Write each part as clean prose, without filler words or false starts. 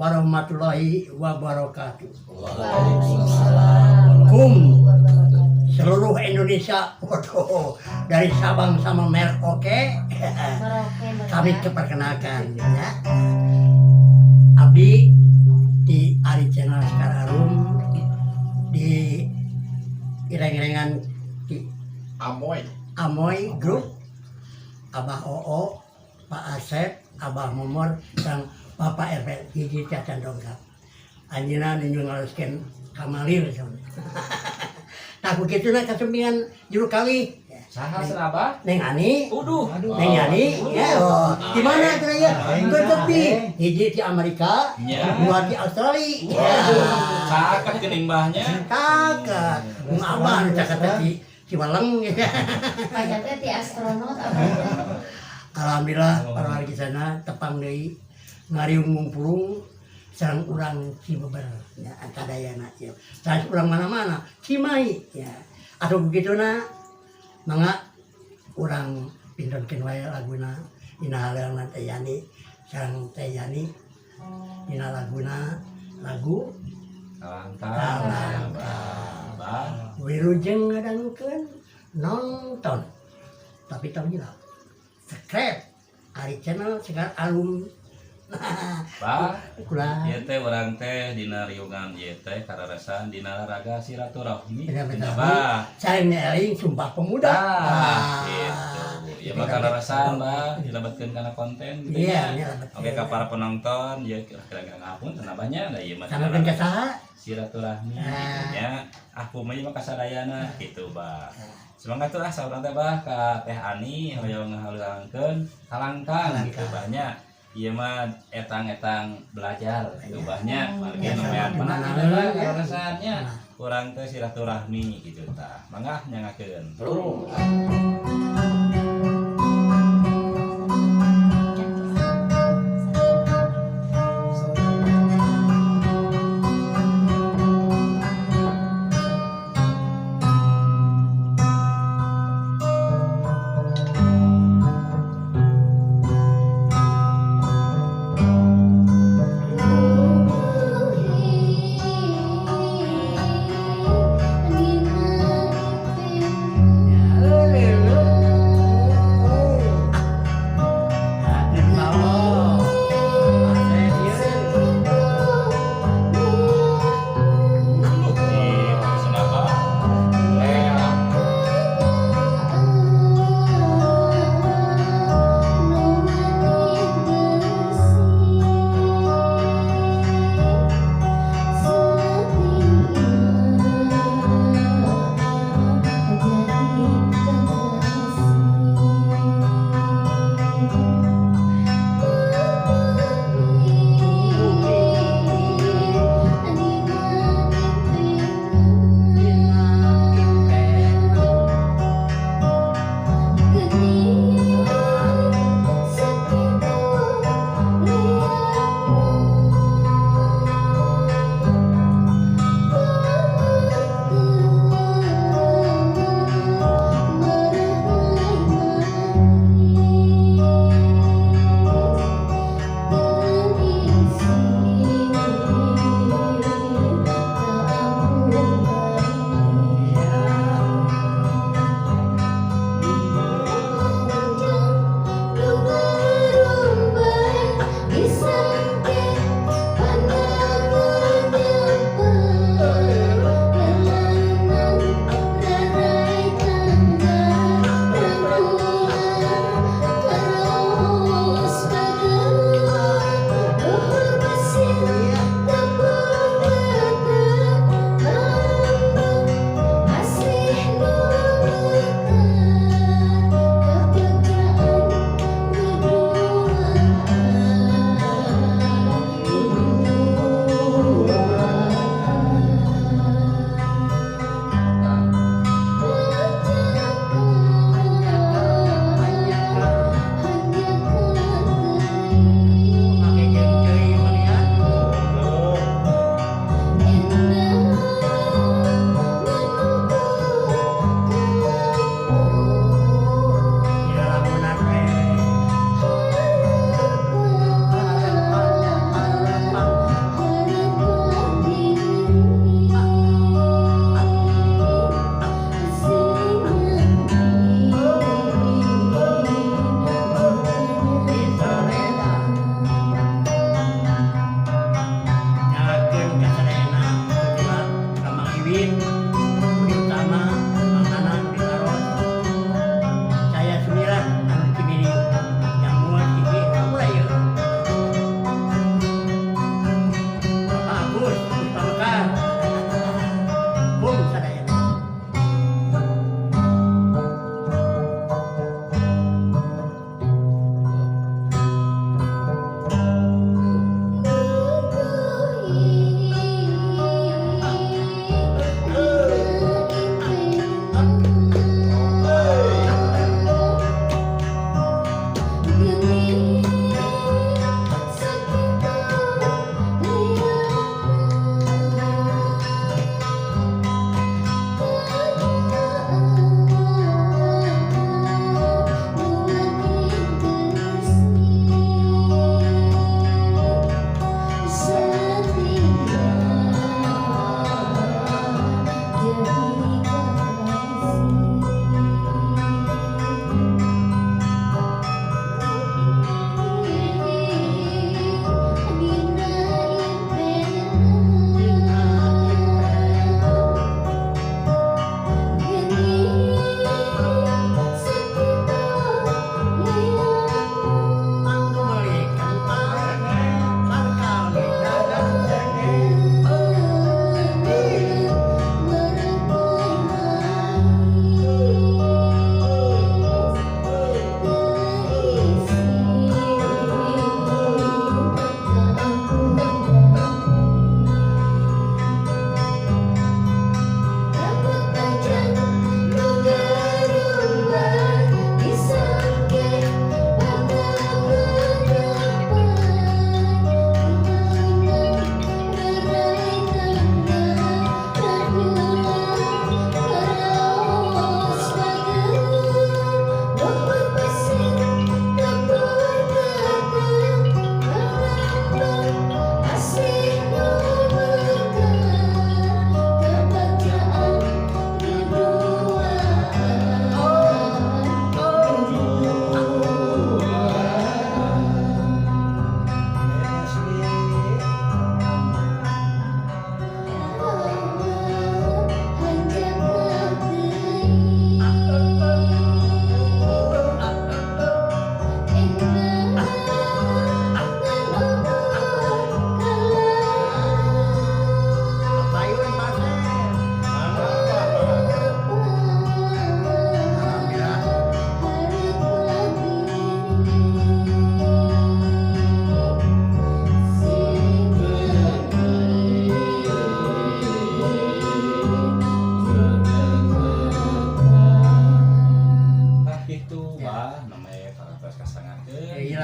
warahmatullahi wabarakatuh. Waalaikumsalam. Kum seluruh Indonesia, waduh, dari Sabang sama Merauke, Merauke. Kami keperkenalkan ya. Abdi di Ari Channel Sekar Arum di ireng-irengan di Amoy. Amoy Group, Abah Oo, Pak Asep, Abah Momor, dan Bapak RP hiji cacan dongkap. Anjeunna nuju ngaluskeun kamalir sauna. Tah ku kituna kasumpingan juru kawih. Saha cenah, Abah? Neng Ani. Uduh. Neng Yani, ya, oh. Di mana cenah ya? Tepi. Hiji di Amerika, dua di Australia. Ya. Caket geuning bahnya. Caket. Mun abah nu caket teh di Ciwaleng. Pajak teh ti astronot apa? Alhamdulillah para wargi sana tepang deui ngariung ngumpulung sareng urang Cibeber ya antadayana ya. Sanes urang mana-mana, Cimahi ya. Atuh begituna mangga urang pintonkeun wae laguna dina haleungna Teh Yani sareng Teh Yani dina laguna lagu Kalangkang. Kalangkang. Bah. Wilujeng ngadangukeun nonton tapi tong hilap subscribe Ari Channel Sekar Arum. Bah. Kula. Ieu teh urang teh dina riungan ieu teh kararesan dina raga silaturahmi. Dina Dina bah. Sareng eling Sumpah Pemuda. Ah, gitu. Ya mah kararesan bah dilebetkeun kana konten gitu Iya, ya. iya, betul. Oke ka para penonton ya kira-kira ngapunten abahnya da ieu mah Sama kan saha? Silaturahmi Ah. gitu nya. Aku mah ieu mah kasadayana gitu bah. Semangat tuh ah saurang teh bah ka Teh Ani hoyong ngahaleuangkeun kalangkang gitu banyak. Ieu mah etang-etang belajar gitu banyak margi Ya, nemean sama pernah di gitu mana, bah ya. kararesannya. Nah. Urang teh silaturahmi gitu tah. Mangga nyangakeun. Ya, leuleut.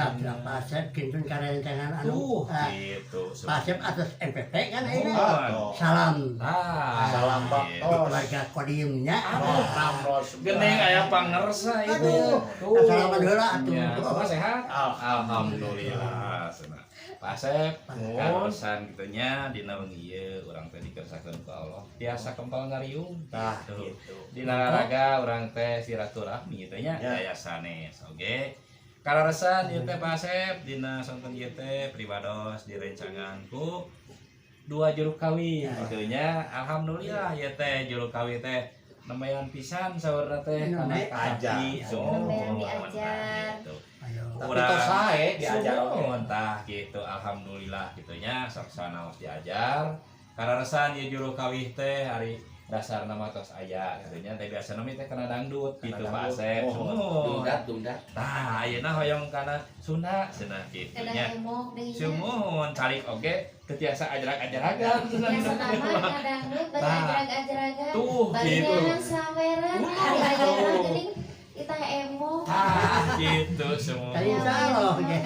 Siap, siap, Pak Asep kintun karencangan anu Tuh, ah, gitu. Pak Asep atas MPP kan ayeuna. Oh. Salam Ah, Salam gitu. baktos. Keluarga Kodimnya. Oh, Ramros. Gening aya pangersa itu. Aduh, Tuh. salaman heula atuh. Ya, kumaha sehat? Alhamdulillah. Alhamdulillah. Cenah. Pak Asep, Nuhun. karosan kitu nya dina wengi ieu urang teh dikersakeun ku Allah. Tiasa kempal ngariung. Nah, Gitu. gitu. Dina raraga urang teh silaturahmi gitu nya Ya. daya sanes oge. Kalaresan ieu teh Pak Asep dina sonten ieu teh pribados direncangan ku dua juru kawin gitu nya. Alhamdulillah ieu teh juru kawin teh nembayan pisan saurna teh kana Nembe. kacapi. Ajar. Nembean diajar. Gitu. Ayo. Tapi tos sae diajar oge. Sumuhun tah gitu, alhamdulillah gitu nya sok sanaos diajar. Kararesan ieu juru kawih teh ari dasar nama tos aya gitu nya, teh biasa teh kana dangdut gitu Pak Asep. Oh, Sumuhun. Dungdat, dungdat. Tah ayeuna hoyong kana Sunda cenah kitu Kedah nya. emok deui nya. Sumuhun calik oge teu tiasa ajarak-ajaragan cenah. Biasa nama ngadangdut bari Tah. ajrag-ajragan. Tuh Bari gitu. neangan saweran ari ayeuna geuning kita emok. Tah gitu sumuhun. Kali insya Allah ge.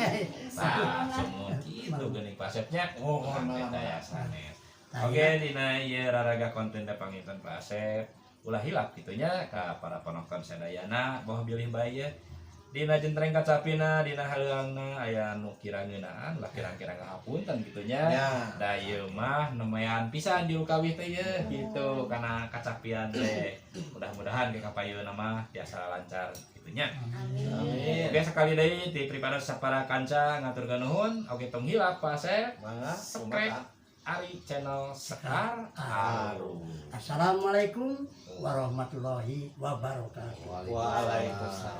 Tah sumuhun gitu geuning Pak Asepnya. Oh, Urang teh malah. daya sanes. Tah, Oke, dina ieu raraga konten teh panginten Pak Asep ulah hilap kitu nya ka para penonton sadayana bahwa bilih bae ye. Dina jentreng kacapina dina haleuangna aya nu kira ngeunaan lah kirang-kirang ngahapunten kitu nya. Ya. Da ieu mah nemayan pisan juru kawih teh ye gitu kana kacapian teh. Mudah-mudahan ke kapayunna mah tiasa lancar kitu nya. Amin. Amin. Oke, sekali deui ti pribados sapara kanca ngaturkeun nuhun. Oke, tong hilap Pak Asep. Mangga, Subscribe kumaha? Ari channel Sekar Arum. Assalamualaikum warahmatullahi wabarakatuh. Waalaikumsalam.